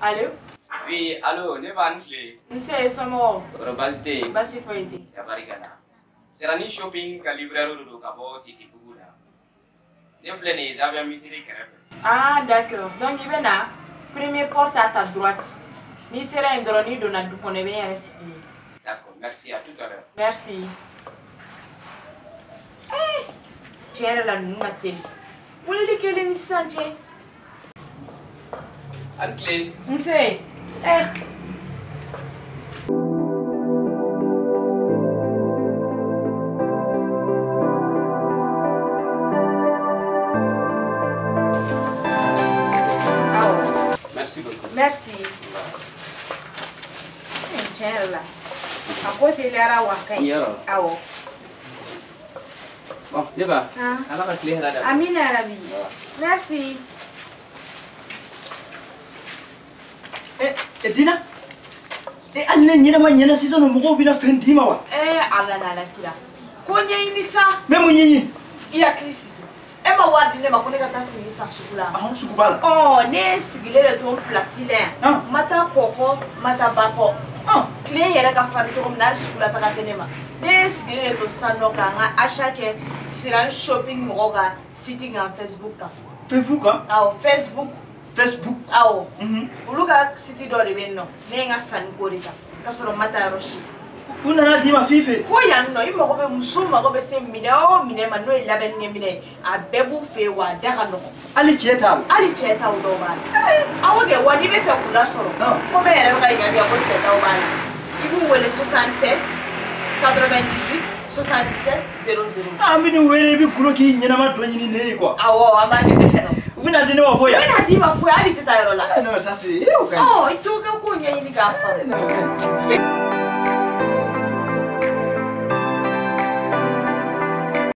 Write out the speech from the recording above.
Allo? Oui, allo, ne b'a ni tile. Nse, somɔgɔw? Kɔrɔ baasi tɛ yen? Baasi foyi tɛ. Ya barika la. Sirani shopping ka livreur de don ka bɔ Titibugu la. Ne filɛ nin ye Zawiya misiri kɛrɛfɛ. Ah, d'accord. Donc i bɛ na première porte à ta droite. N'i sera yen dɔrɔn n'i donna du kɔnɔ i bɛ n yɛrɛ sigi yen. D'accord, merci, à tout à l'heure. Merci. Eh, tiɲɛ yɛrɛ la ninnu ka teli. Weleli kɛlen ni sisan cɛ. A ni tile. Nse. Eh. Awɔ. Merci beaucoup. Merci. Tiɲɛ yɛrɛ la a ko teliyara wa a ka ɲi. Yɔrɔ. Awɔ. Bon, ne ba. Ah. Ala ka tile hɛrɛ d'a ma. Amina yarabi. Merci. Eh, Dina. Eh, hali ne ɲɛnama ɲɛna sisan nɔ mɔgɔw bɛna fɛn d'i ma wa? Eh, Ala n'Ala kira. Ko ɲɛɲini sa. N bɛ mun ɲɛɲini? I hakili sigi. E ma wari di ne ma ko ne ka taa fini san sugu la. Ahɔn, sugu b'a la. Ɔ, ne ye sigilen de to n place la yan. Ah. N ma taa kɔkɔ, n ma taa bakɔ. Ah. Tile yɛrɛ ka farin cogo min na hali sugu la taga tɛ ne ma. Ne ye sigilen de to sisan nɔ ka n ka achat kɛ Siran shopping mɔgɔw ka site kan Facebook kan. Facebook kan? Awɔ, Facebook. Facebook. Awɔ. Mhm. Olu ka site dɔ de bɛ yen nɔ. Ne ye n ka sanni k'o de kan. K'a sɔrɔ n ma taa yɔrɔ si. U nana d'i ma f'i fɛ yen. Fo yan nɔ i mago bɛ muso mago bɛ se minɛn o minɛn ma n'o ye labɛnnikɛ minɛn ye a bɛɛ b'u fɛ yen wa a da ka nɔgɔn. Hali cɛ t'a la. Hali cɛ taw dɔw b'a la. Awɔ kɛ wa n'i bɛ fɛ k'u lasɔrɔ. Ah. Komi e yɛrɛ bɛ ka ɲininkali kɛ ko cɛ taw b'a la. I b'u wele 67 98 77 00. An bɛ nin wele i bɛ gulɔ k'i ɲɛnama dɔ ɲini ne ye quoi. Awɔ an b'a kɛ ten tɔ. U bɛna di ne ma fo U yan. bɛna d'i ma fo yan hali i tɛ taa yɔrɔ la. Eh, non, ça c'est o ka ɲi. Ɔ i t'o ka ko ɲɛɲini k'a faamu. Eh, non, o ka ɲi.